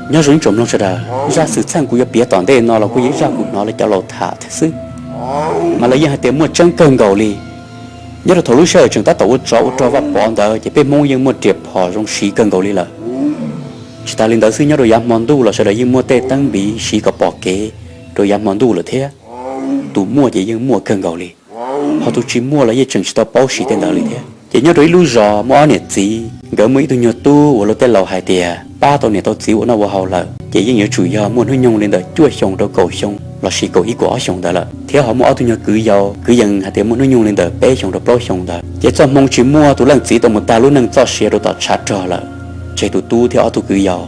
Nyob zoo ib tsoom mloog sawv daws, zaj xwm txheej kuv yuav piav tom ntej no los kuj yog ib zaj kuv hnov lawv cov laus tham thiab xwb, mas lawv yeej hais tias muaj tseeb kawg nkaus li. Nyob rau thaum lub sij hawm tseem tab tom ua tsov ua rog Vaj Pov ntawd ces peb Hmoob yeej muaj riam phom zoo siv kawg nkaus li lawm. Tsis tas li ntawd xwb, nyob rau yav hmo ntuj los sawv daws yeej muaj tej teeb npiv siv kom pom kev rau yav hmo ntuj lawm thiab. Tus muaj ces yeej muaj kawg nkaus li, ho tus tsis muaj los yeej tseem tsis tau paub siv tej ntawd li thiab. Ces nyob rau ib lub zos muaj ob niam txiv, nkawd muaj ib tug nyuag tub uas luag tej laus hais tias pab tau niam tau txiv ua noj ua haus lawm ces yeej yuav tsum yog muaj hnub nyoog li ntawm cuaj xyoo rau kaum xyoo lossis kaum ib kaum ob xyoos ntawd lawm, thiab ho muaj ob tug nyuag kwv yau, kwv yees hais tias muaj hnub nyoog li ntawm peb xyoo rau plaub xyoos ntawd. Ces txoj hmoo tsis muaj, tus leej txiv tau mus tag lub neej txoj sia rau tom tshav rog lawm, tseg tus tub thiab ob tug kwv yau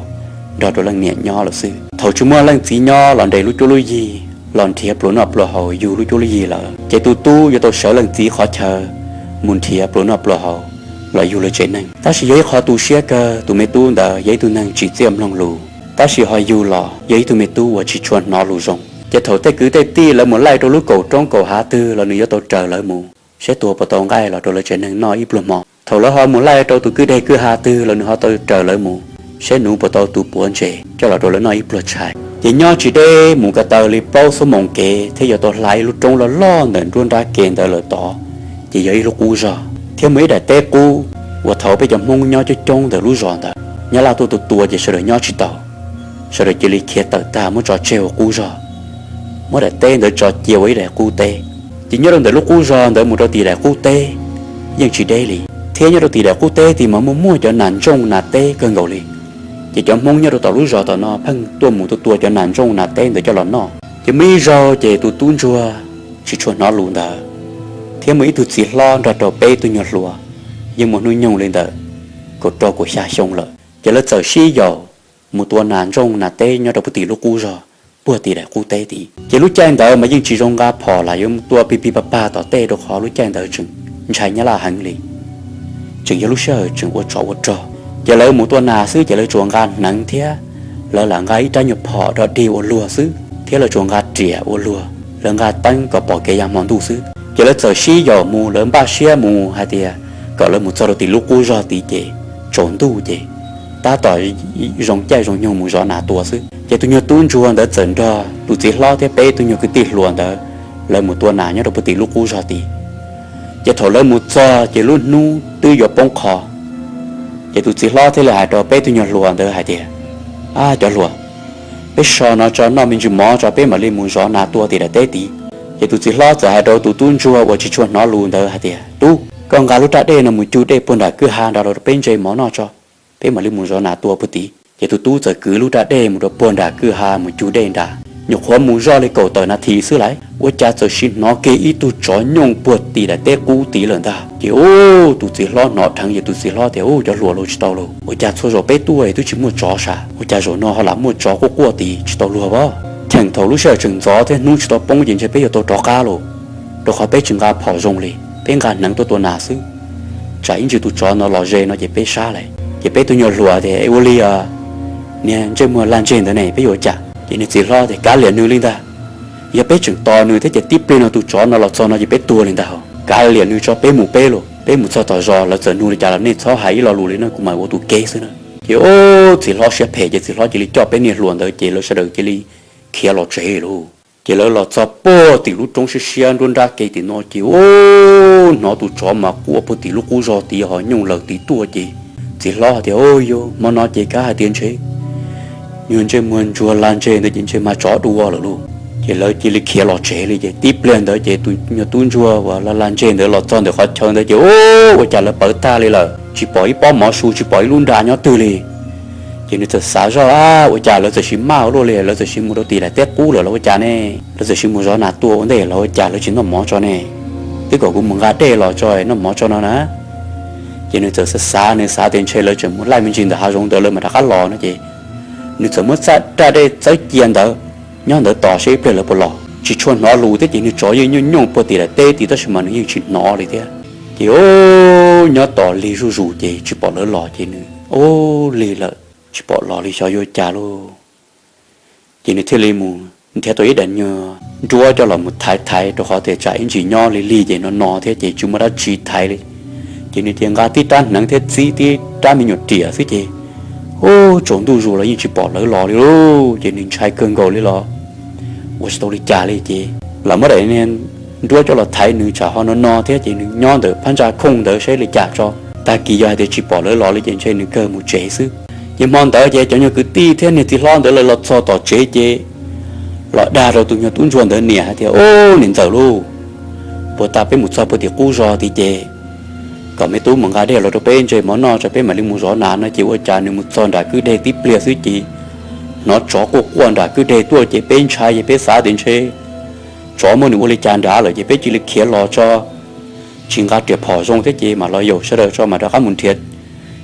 nrog rau leej niam nyob lawm xwb. Thaum tsis muaj leej txiv nyob los nres lub cuab lub yig los nrhiav pluas noj pluas haus yug lub cuab lub yig lawm, ces tus tub yuav tau sawv leej txiv qhov chaw mus nrhiav pluas noj pluas haus los yug lawv tsev neeg. Tab sis yog ib qho tu siab kawg, tus me tub ntawd yog ib tug neeg tsis txiaj mloog lus, tab sis ho yug los yog ib tug me tub uas tsis tshua hnov lus zoo. Ces thaum tej kwv tej tij lawv mus laij rau lub kaum roob kaum hav twg los nws yuav tau raws lawv mus saib tua puas tau nqaij los rau lawv tsev neeg noj ib pluag hmo. Thaum lawv ho mus laij rau tus kwj deg kwj ha twg los nws ho tau raws lawv mus saib nuv puas tau tus puav ntses coj los rau lawv noj ib pluag tshais. Ces nyob tsis deb mus ko taw li plaub xuab moos kev thiab yuav tau hla ib lub roob loj loj ntawm nruab nrab ke ntawd lawm tod, ces yog ib lub qub zog thiab muaj ib daim teb qub uas thaum peb cov Hmoob nyob coob coob ntawm lub zos ntawd, Nyab Laj tuaj tua tua ces sawv daws nyob tsis tau, sawv daws cia li khiav tawm tag muab tso tseg ua qub zog, muab daim teb ntawd tso cia ua ib daim qub teb. Ces nyob rau ntawm lub qub zog ntawd mus rau tim daim qub teb yeej tsis deb li, thiab nyob rau tim daim qub teb tid mas muaj muaj cov nas ntsooj nas teb kawg nkaus li. Ces cov Hmoob nyob rau tom lub zos tom no pheej tuaj mus tua tua cov nas ntsooj nas teb ntawd coj los noj. Ces muaj ib zaug ces tus tub ntsuag tsis tshua hnov lus ntawd thiab muaj ib tug txiv hlob nrog rau peb tug nyuag hluas yeej muaj hnub nyoog li ntawm kaum rau kaum xya xyoo lawm, ces lawv txawm sib yaum mus tua nas ntsooj nas teb nyob rau puag tim lub qub zog puag tim daim qub teb tid. Ces lub caij ntawd mas yeej tsis zoo nqa phom lam yuav tua pig pig pag pag tom tej rau qhov lub caij ntawd tseem ntshai Nyab Laj heev li, tseem yog lub sij hawm tseem ua tsov ua rog. Ces lawv mus tua nas xwb ces lawv tsuas nqa hneev thiab lawv lam nqa ib rab nyuag phom rog dig ua luag xwb thiab lawv tsuas nqa riam ua luag, lawv nqa teeb kom pom kev ya hmo ntuj xwb. Ces lawv txawm sib yaum mus, lawv npaj siab mus hais tias kom lawv mus txog rau tim lub qub zog tid ces tsaus ntuj ces tab tom zoo caij zoo nyoog mus zov nas tua xwb. Ces tus nyuag tub ntsuag ntawd txawm nrog tus txiv hlob thiab peb tug nyuag kwv tij hluas ntawd lawv mus tua nas nyob rau puag tim lub qub zog tid. Ces thaum lawv mus txog ces lub hnub twb yuav poob qho. Ces tus txiv hlob thiaj li hais rau peb tug nyuag hluas ntawd hais tias, A cov hluas, peb so no tso noj me ntsis mov tso peb mam li mus zov nas tua tim daim teb tid. Ces tus txiv hlob txawm hais rau tus tub ntsuag uas tsis tshua hnov lus ntawd hais tias, Tub, koj nqa lub raj dej no mus cug dej puag nram kwj ha nrad los rau peb ntse mov noj tso, peb mam li mus zov nas tua puag tid. Ces tus tub txawm kwv lub raj dej mus rau puag nram kwj ha mus cug dej nrad. Nyuam qhuav mus zoj li kaum tawm nas this xwb lawm, ua cas txawm sis hnov kiag ib tug tsov nyooj puag tim daim teb qub tid lawm ntag. Ces ub, tus txiv hlob hnov dheev ces tus txiv hlob tias, Ub, cov hluas, luag tsis tau lauj, ua cas txhua zaus peb tuaj twb tsis muaj tsov sav, ua cas zaum no ho lam muaj tsov quaj quaj tid, tsis tau luag as. Cheem thaum lub sij hawm tseem ntxov thiab hnub tsis tau poob ces ntshe peb yuav tau rov qab lauj, rau qhov peb tsis nqa phom zoo li, peb nqa hneev tuaj tua nas xwb. Tsam ib ntsis tus tsov no los ze no ces peb sab lawm. Ces peb tug nyuag hluas tias, Ua li os, niag ntsej muag lag ntseg ntawd ne, peb yuav ua cas? Ces nws txiv hlob tias, Kav liam nws li ntag. Yog peb tseem tos nws thiab ces tib pliag no tus tsov no los txog no ces peb tuag li ntag. Kav liam nws tso, peb mus peb lauj. Peb mus txog tom zos lawv txawm nug li cas los nej txhob hais ib lo lus li no, kuv mam ua tus kev xwb na. Ces ub, txiv hlob siab phem ces txiv hlob cia li coj peb niag hluas ntawd ces lawv sawv daws cia li khiav los tsev lauj. Ces lawv los txog puag tim lub roob siab siab nruab nrab ke tim no ces ub, hnov tus tsov mas quaj puag tim lub qub zog tid ho nyooj lawm tid tuaj ces txiv hlob tias, Ub, yog hmo no ces kav hais tias ntshe nyuag ntsej muag ntsuag lag ntseg ntawd ces ntshe mas tsov dua lawm lauj. Ces lawv cia li khiav los tsev li. Ces tib pliag ntawd ces tus nyuag tub ntsuag uas lag lag ntseg ntawd los txog ntawm qhov chaw ntawd ces ub, ua cas lawv pawv tag li lawm, tsis pom ib pob mov su, tsis pom ib lub nra nyob twg li. Ces nws txawm xav zoj, A, ua cas lawv txawm sis maj ua luaj li, lawv txawm sis mus rau tim daim teb qub lawm los ua cas ne? Lawv txawm sis mus zov nas tua ua ntej los ua cas lawv tsis noj mov tso ne? Twb kom kuv mus nqa dej los tso noj mov tso no na. Ces nws txawm xav xav, nws xav tias ntshe lawv tseem mus laij me ntsis ntawm hav zoov ntawd lawv mam rov qab los no ces nws txawm muab raj dej txawb cia ntawd, nyob ntawd tos seb ib pliag lawv puas los. Tsis tshua hnov lus thiab ces niag tsov yeej nyooj nyooj puag tim daim teb tid tab sis mas nws yeej tsis hnov li thiab. Ces ub, nyob tos lig zuj zus ces tsis pom lawv los ces nws, Ub, lig lawm, tsis pom los li xyov yuav cas lauj. Ces nws thiaj li mus nrhiav tau ib daim nyuag nruab coj los mus thaiv thaiv rau qhov tias tsam ib ntsis nyob li lig ces no no thiab ces tsis muaj dab tsi thaiv li. Ces nws cia nqa tib rab hneev thiab txib tib rab me nyuam riam xwb ces Ub, tsaus ntuj zus los yeej tsis pom lawv los li lauj. Ces nws ntshai kawg nkaus li los ua tsis tau li cas li ces lawv muab daim nruab coj los thaiv nws tsam ho no no thiab ces nws nyob ntawm phab ntsa khooj ntawd saib li cas tso. Tag kis yog hais tias tsis pom lawv los li ces ntshe nws kawg mus tsev xwb. Ces hmo ntawd ces cov nyuag kwv tij thiab niag txiv hlob ntawd lawv los txog tom tsev ces los dag rau tus nyuag tub ntsuag ntawd niam hais tias, Ub, niam ntxawm lauj, puag ta peb mus txog puag tim qub zos tid ces kom me tub mus nqa dej los rau peb ntse mov noj tso peb mam li mus zov nas no ces ua cas nws mus txog nram kwj deg tib pliag xwb ces hnov tsov quaj quaj nram kwj deg tuaj ces peb ntshai ces peb xav tias ntshe tsov muab nws ua li cas nrad lawm ces peb cia li khiav los tso, tsis nqa riam phom zoo thiab ces mam los yaum sawv daws tso mam rov qab mus nrhiav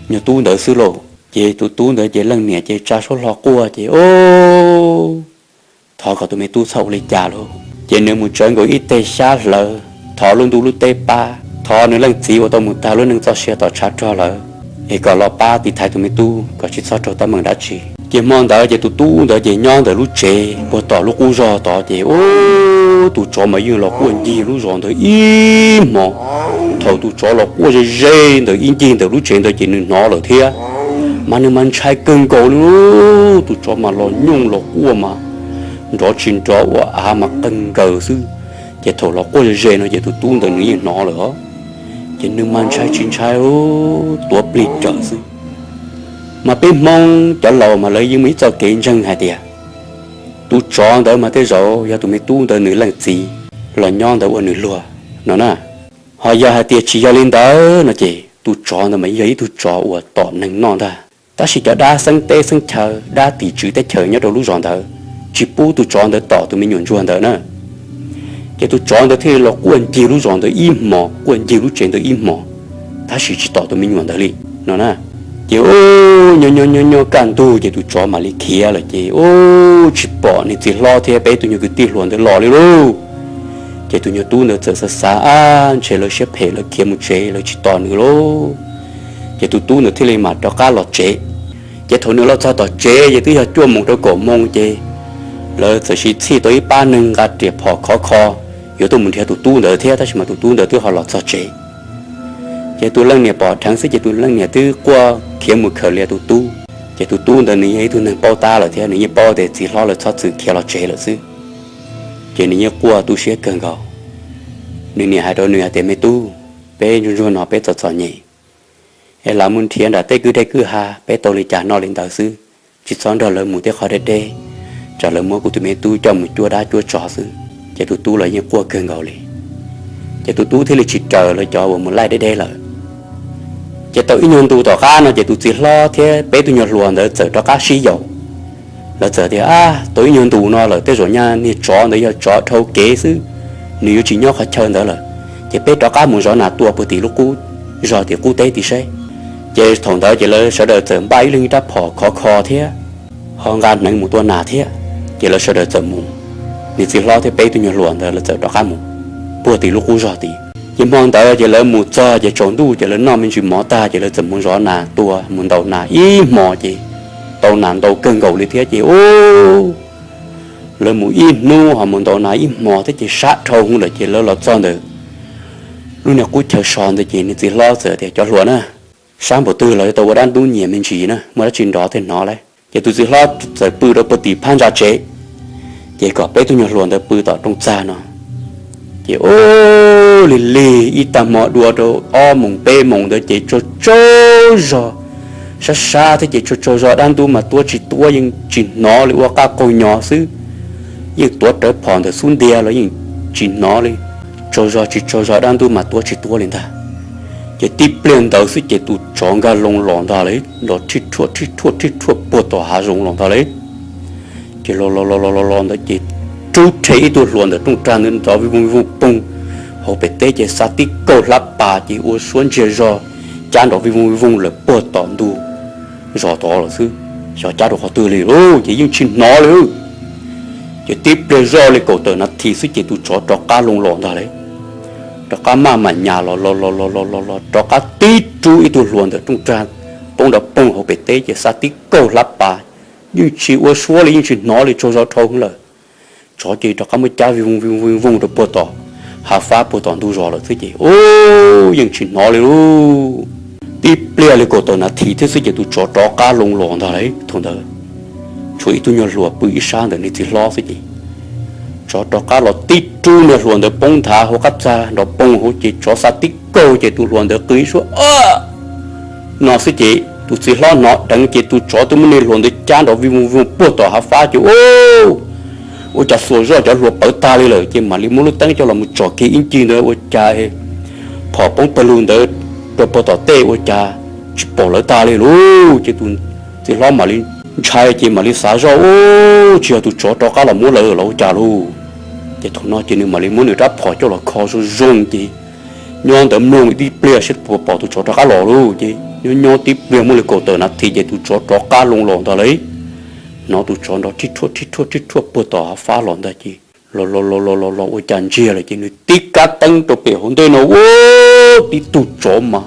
nyuag tub ntawd xwb lauj. Ces tus tub ntawd ces leej niam ces tsa suab hlo quaj ces, Ub, thov kom tus me tub txhob ua li cas lauj. Ces nws mus tsawv nkaus ib teg xyab hlawv, thov lub ntuj lub teb pab, thov nws leej txiv uas tau mus tag lub neej txoj sia tom tshav rog lawm es kom los pab tiv thaiv tus me tub kom tsis txhob raug teeb meem dab tsi. Ces hmo ntawd ces tus tub ntawd ces nyob ntawm lub tsev puag tom lub qub zos tod ces ub, tus tsov mas yeej los quaj ncig lub zos ntawd ib hmos. Thaum tus tsov los quaj ze ze ntawm ib ncig ntawm lub tsev ntawd ces nws hnov lawm thiab, mas nws mas ntshai kawg nkaus li. Tus tsov mas los nyooj los quaj mas nrov tsis nrov ua av mas qeeg nkaws xwb. Ces thaum los quaj ze ze no ces tus tub ntawd nws yeej hnov lawm os. Ces nws mas ntshai tsis ntshai, tuav plig raws xwb. Mas peb Hmoob cov laus mas lawv yeej muaj ib txoj kev ntseeg hais tias tus tsov ntawd mas tej zaum yog tus me tub ntawd nws leej txiv los nyob ntawd ua nws luag no na. Ho yog hais tias tsis yog li ntawd no ces tus tsov ntawd mas yog ib tug tsov uas tom neeg noj ntag. Tab sis cov dab xeeb teb xeeb chaw, dab tim tswv teb chaws nyob rau lub zos ntawd tsis pub tus tsov ntawd tom tus me nyuam ntsuag ntawd na. Ces tus tsov ntawd thiaj li los quaj ncig lub zos ntawd ib hmos, quaj ncig lub tsev ntawd ib hmos, tab sis tsis tom tus me nyuam ntawd li no na. Ces nyob nyob nyob nyob kaj ntug ces tus tsov mam li khiav lawm ces ub, tsis pom niag txiv hlob thiab peb tug nyuag kwv tij hluas ntawd los li lauj. Ces tus nyuag tub ntawd txawm xav xav, Ab, ntshe lawv siab phem lawv khiav mus tsev lawv tsis tos nws lauj. Ces tus tub ntawd thiaj li mam rov qab los tsev. Ces thaum nws los txog tom tsev ces twb yog cuaj moos rau kaum moos ces lawv txawm sis txhij tau ib pab neeg nqa riam phom khov kho yuav tuaj mus nrhiav tus tub ntawd thiab, tab sis mas tus tub ntawd twb ho los txog tsev. Ces tus leej niam pom dheev xwb ces tus leej niam twb quaj khiav mus khaws li tus tub. Ces tus tub ntawd nws yog ib tug neeg paub tab lawm thiab nws yeej paub tias txiv hlob lawv txhob txwm khiav los tsev lawm xwb. Ces nws yeej quaj tu siab kawg nkaus. Nws niam hais rau nws hais tias, Me tub, peb ntsuag ntsuag no peb txom txom nyem es lam mus nrhiav nram tej kwj deg kwj ha peb tau li cas noj li ntawd xwb, tsis txhob nrog lawv mus tej qhov deb deb, tsam lawv muab kuv tus me tub coj mus cuab dab cuab tsov xwb. Ces tus tub los yeej quaj kawg nkaus li. Ces tus tub thiaj li tsis raws lawv cov uas mus laij deb deb lawm. Ces tau ib nyuag ntu tom qab no ces tus txiv hlob thiab peb tug nyuag hluas ntawd txawm rov qab sib yaum. Lawv txawm tias, Ab, tau ib nyuag ntu no lawm tej zaum nyaj niag tsov ntawd yog tsov dhau kev xwb, nws yuav tsis nyob qhov chaw ntawd lawm. Ces peb rov qab mus zov nas tua puag tim lub qub zos tim qub teb tim saib. Ces thaum ntawd ces lawv sawv daws txawm npaj ib leeg ib rab phom khov kho thiab ho nqa hneev mus tua nas thiab. Ces lawv sawv daws txawm mus, niag txiv hlob thiab peb tug nyuag hluas ntawd lawv txawm rov qab mus puag tim lub qub zos tid. Ces hmo ntawd ces lawv mus txog ces tsaus ntuj ces lawv noj me ntsis mov tag ces lawv txawm mus zov nas tua mus ntaus nas ib hmos ces tau nas ntau kawg nkaus li thiab ces ub, lawv mus ib hnub ho mus ntaus nas ib hmos thiab ces sab dhau lawm ces lawv los txog ntawm lub niag qub chaw so ntawd ces niag txiv hlob txawm tias, Cov hluas na, sab npaum twg los yuav tau ua dab ntub nyias me ntsis na, muaj dab tsi nrov thiaj hnov lauj. Ces tus txiv hlob txawm pw rau puag tim phab ntsa tsev, ces kom peb tug nyuag hluas ntawd pw tom rooj txag no. Ces ub, lig lig ib tag hmo dua rau ob moos peb moos ntawd ces tsaug tsaug zog, sab sab thiab ces tsaug tsaug zog dab ntub mas tua tsis tuab yeej tsis hnov li ua qaj qaug nyo xwb. Yeej tuav rawv phom ntawm xub ntiag los yeej tsis hnov li, tsaug zog tsis tsaug zog dab ntub mas tua tsis tuab li ntag. Ces tib pliag ntawd xwb ces tus tsov nkag loo los ntag li, los rhij rhuaj rhij rhuaj rhij rhuaj puag tom hav zoov los ntag li. Ces los los los los los los ntawd ces rub rhe ib tug hluas ntawm rooj rag ntawd nrov vij voog vij voog poog hauv pem teb ces xa tib kaug hlab pas ces ua suab ntsiag zog cab nrov vij voog vij voog lawm puag tom ntug zos tod lawm xwb. Xyov cab rau qhov twg li lauj ces yeej tsis hnov li. Ces tib pliag zoj li kaum tawm nas this xwb ces tus tsov rov qab loo los ntag li. Rov qab maj mam nyas los los los los los los los rov qab tib rub ib tug hluas ntawm rooj rag poob nrov poog hauv pem teb ces xa tib kaug hlab pas, yeej tsis ua suab li yeej tsis hnov li tsaug zog dhau lawm. Tsov ces rov qab muab cab vij voog vij voog vij voog rau puag tom hav fab puag tom ntug zos lawm xwb ces ub, yeej tsis hnov li lauj. Ib pliag li kaum tawm nas this thiab xwb ces tus tsov rov qab loo los ntag lauj. Thaum ntawd tshuav ib tug nyuag hluas pw ib sab ntawm niag txiv hlob xwb ces tsov rov qab los tib rub niag hluas ntawd poob nthav hauv qab txag nrov poog hauv ces tsov xa tib kaug ces tus hluas ntawd qw ib suab no xwb ces tus txiv hlob hnov dheev ces tus tsov twb muab niag hluas ntawd cab nrov vij voog voog puag tom hav fab ces ua cas xuas zoj cov hluas pawv tag li lawm ces mam li muab lub teeb coj los mus tsom kiag ib ncig ntawd ua cas phom poob pawg lug ntawd rau puag tom tej ua cas tsis pom lawv tag li lauj. Ces tus txiv hlob mam li ntshai ces mam li xav zoj ua tsis yog tus tsov rov qab los muab lawv los ua cas lauj. Ces thaum no ces nws mam li muab nws rab phom coj los kho zoo zoo ces nyob ntawd mloog ib tib pliag seb puas pom tus tsov rov qab los lauj. Ces nyob nyob tib pliag muaj li kaum tawm nas this ces tus tsov rov qab loo los ntag lauj. Hnov tus tsov nrov rhib rhuaj rhib rhuaj rhib rhuaj puag tom hav fab los ntag ces los los los los los los ua cas ntsiag lawm ces nws tib kab teeb rau pem hauv ntej no ua tib tug tsov mas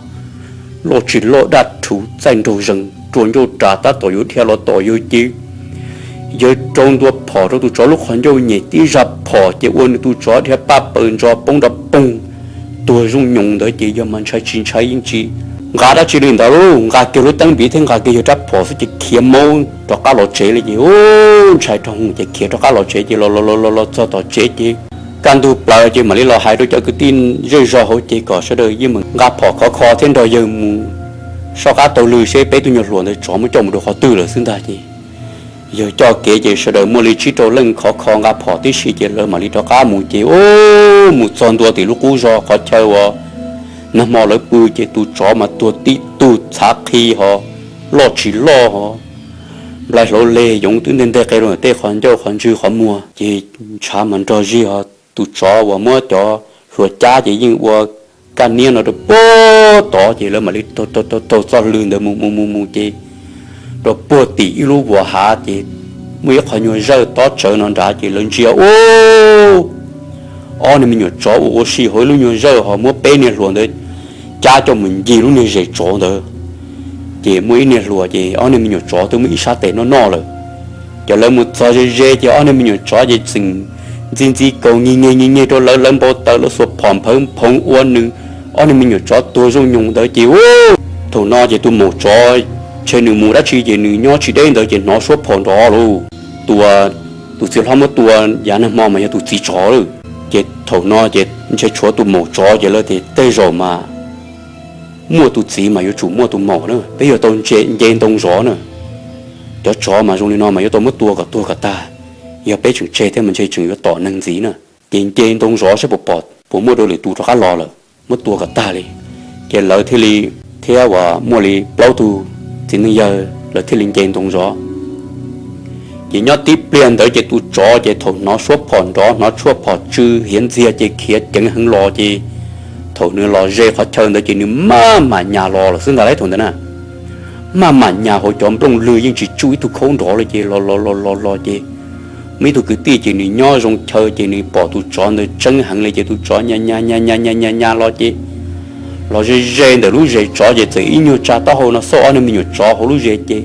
loj tsis loj daj rhuv txaij nraug zees rua ncauj ras tab tom yuav dhia los tom yawg ces yawg rau ntua phom rau tus tsov lub qhov ncauj nyem tib zag phom ces ua nws tus tsov dhia paj paws ntso poob nrov poog tuag zooj nyoos ntawd ces yawg mas ntshai tsis ntshai yeej tsis nqa dab tsi li ntawd lauj, nqa kiag lub teeb npiv thiab nqa kiag yawg rab phom xwb ces khiav maub rov qab los tsev li ces ntshai rau hwv ces khiav rov qab los tsev ces los los los los txog tom tsev ces kaj ntug plaws ces mam li los hais rau cov kwv tij zej zog hauv ces kom sawv daws yeej meem nqa phom khov kho thiab nrog yawg mus soj qab taug lw seb peb tug nyuag hluas ntawd tsov muab coj mus rau qhov twg lawm xwb ntag ces yawg coj kev ces sawv daws muaj li tsib rau leej khov kho nqa phom tib si ces lawv mam li rov qab mus ces mus txog ntua tim lub qub zos qhov chaw uas nag hmo lawv pw ces tus tsov mas tuag tib tug txhav qhi ho loj tsis loj ho nplai hlauv leg yoov twb ntej nteg qe rau tej qhov ncauj qhov ntswg qhov muag ces ntshav mas nrog zig ho tus tsov uas muab cov hluas cab ces yeej ua kaj niab no rau puag tod ces lawv mam li taug txoj hlw ntawd mus mus mus mus ces rau puag tim ib lub vuas hav ces muaj ib qho nyuag zawj tob tsawv no nrad ces lawv ntsia ua ob niag me nyuam tsov ua ua si hauv ib lub nyuag zawj ho muab peb niag hluas ntawd cab coj mus ncig lub niag zes tsov ntawd. Ces muaj ib niag hluas ces ob niag me nyuam tsov twb muaj ib sab tes noj noj lawm. Ces lawv mus txog ze ze ces ob niag me nyuam tsov ces txeem ntxi ntxi kaus nyig nyeg nyig nyeg rau lawv, lawv npau taws lawv xuas phom nphawv nphoov ua nws ob niag me nyuam tsov tuag zooj nyoos ntawd ces thaum no ces tus maum tsov ntshe nws mus dab tsi ces nws nyob tsis deb ntawd ces hnov suab phom nrov lauj. Tus, tus txiv hlob muab tua yav nag hmo mas yog tus txiv tsov lawm. Ces thaum no ces ntshe tshuav tus maum tsov ces lawv tias tej zaum mas muaj tus txiv mas yuav tsum muaj tus maum na, peb yuav tau nce ntoo zov na. Cov tsov mas zoo li no mas yuav tau muab tua kom tuag kom tag, yog peb tseem tseg thiab mas ntshe tseem yuav tom neeg ntxiv na. Ces nce ntoo zov saib puas pom puas muaj dua lwm tus rov qab los lawm, muab tua kom tag li. Ces lawv thiaj li, thiab uas muaj li plaub tug txiv neej yawg lawv thiaj li nce ntoo zov. Ces nyob tib pliag ntawd ces tus tsov ces thaum hnov suab phom nrov hnov tshuaj phom tsw hiav ntxiag ces khiav ceev heev los ces thaum nws los ze qhov chaw ntawd ces nws maj mam nyas los lawm xwb ntag lauj thaum ntawd na. Maj mam nyas hauv cov nplooj lwg yeej tsis tsuj ib tug khaub nrov li ces los los los los los ces muaj ib tug kwv tij ces nws nyob zoo chaw ces nws pom tus tsov ntawd tseeb heev li ces tus tsov nyas nyas nyas nyas nyas nyas los ces los ze ze ntawm lub zes tsov ces txawm ib nyuag tsa taub hau no xauj ob niag me nyuam tsov hauv lub zes ces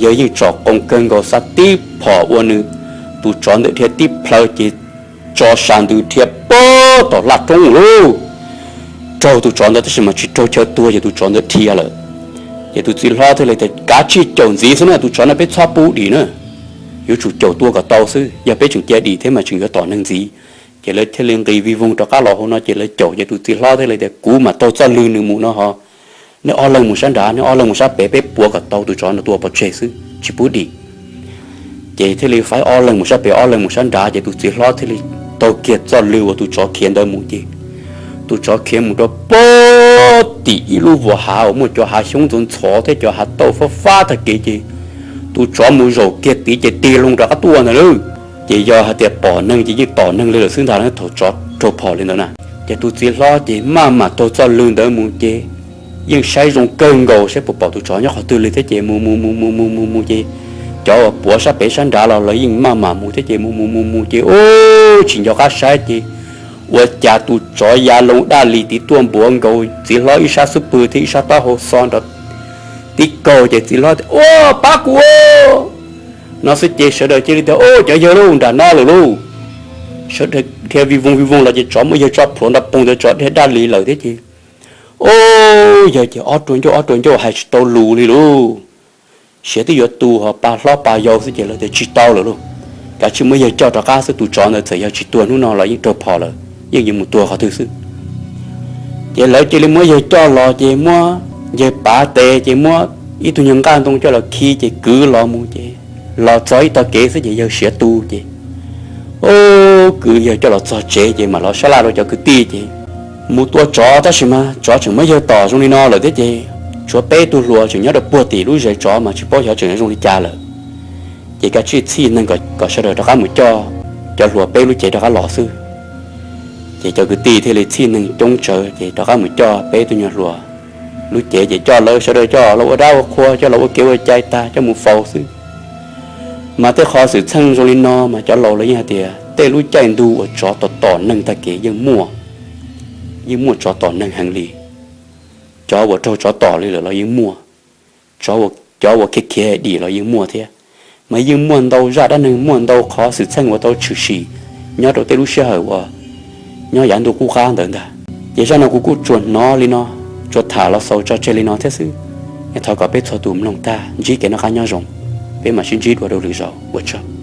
yawg yeej tsom qoos kawg nkaus xa tib phom ua nws tus tsov ntawd dhia tib plhaw ces tso sa ntws dhia puag tom laj roob lauj. Raug tus tsov ntawd tab sis mas tsis raug chaw tuag ces tus tsov ntawd dhia lawm. Ces tus txiv hlob thiaj li tias kav tsij caum ntxiv xwb na, tus tsov no peb txhob pub dim na. Yuav tsum caum tua kom tau xwb, yog peb tseem cia dim thiab mas tseem yuav tom neeg ntxiv. Ces lawv thiaj li nqis vij voog rov qab los hauv no ces lawv caum ces tus txiv hlob thiaj li tias kuv mam taug txoj lwg nws mus no ho. Nej ob leeg mus sab nrad, nej ob leeg mus sab pem, peb puav kom tau tus tsov no tua pov tseg xwb tsis pub dim. Ces thiaj li faib ob leeg mus sab pem ob leeg mus sab nrad ces tus txiv hlob thiaj li taug kiag txoj lwg uas tus tsov khiav ntawd mus ces tus tsov khiav mus rau puag tim ib lub vuas hav uas muaj cov hav xyoob ntxhov ntxhov thiab cov hav tauj fab fab tag kev ces tus tsov mus zaum kiag tid ces tig loo rov qab tuaj ntag lauj. Ces yog hais tias pom neeg ces yeej tom neeg li lawm xwb ntag thaum tsov raug phom li ntawd na. Ces tus txiv hlob ces maj mam taug txoj lwg ntawd mus ces yeej saib zoo kawg nkaus saib puas pom tus tsov nyob qhov twg li thiab ces mus mus mus mus mus mus mus ces cov uas puav sab pem sab nrad los lawv yeej maj mam mus thiab ces mus mus mus mus ces ub tsis nco qab saib ces ua cas tus tsov ya loo daj li tid tuaj npuav nkaus txiv hlob ib sab xub pwg thiab ib sab taub hau xo nrov tib kaug ces txiv hlob tias ua pab kuv no xwb ces sawv daws cia li tias ub cov yawg lauj, nram no lawm lauj. Sawv daws dhia vij voog vij voog los ces tsov muab yawg tso plhuav nrov poog ntawd tsov dhia daj li lawm thiab ces Ub, yawg ces ob rua ncauj ob rua ncauj hais tsis tau lus li lauj. Siav twb yuav tu ho pa hlob pa yau xwb ces lawv tias tsis tau lawm lauj, kav tsij muab yawg coj rov qab xwb, tus tsov ntawd txawm yog tsis tuag hnub no los yeej raug phom lawm, yeej yuav mus tuag qhov twg xwb. Ces lawv cia li muab yawg coj los ces muab yawg pav tes ces muab ib tug nyuag nqaj ntoo coj los khi ces kwv los mus ces los txog ib tog kev xwb ces yawg siav tu ces, ub, kwv yawg coj los txog tsev ces mam los sab laj rau cov kwv tij ces mus tua tsov tab sis mas tsov tseem muab yawg tom zoo li no lawm thiab ces tshuav peb tug hluas tseem nyob rau puag tim lub zes tsov mas tsis paub xyov tseem zoo li cas lawm. Ces kav tsij txhij neeg kom sawv daws rov qab mus coj cov hluas peb lub cev rov qab los xwb. Ces cov kwv tij thiaj li txhij neeg coob tsawv ces rov qab mus coj peb tug nyuag hluas lub cev ces coj lawv sawv daws coj los ua dab ua qhua, coj los ua kev ua cai tag, coj mus faus xwb. Mas tej qhov xwm txheej zoo li no mas cov laus lawv yeej hais tias tej lub caij ntu uas tsov tom tom neeg tag kev yeej muaj, yeej muaj tsov tom neeg heev li. Cov uas raug tsov tom li lawm los yeej muaj, cov uas khiav khiav dim los yeej muaj thiab. Mas yeej muaj ntau zaj dab neeg, muaj ntau qhov xwm txheej uas tau tshwm sim nyob rau tej lub sij hawm uas nyob yav ntuj qub qab ntawd ntag. Ces zaj no kuv kuj tsuas hnov li no, tsuas tham los xaus tso tseg li no thiab xwb. Thov kom peb txhua tus mloog tag ntsib kev noj qab nyob zoo, peb mam sib ntsib dua rau lwm zaus, ua tsaug.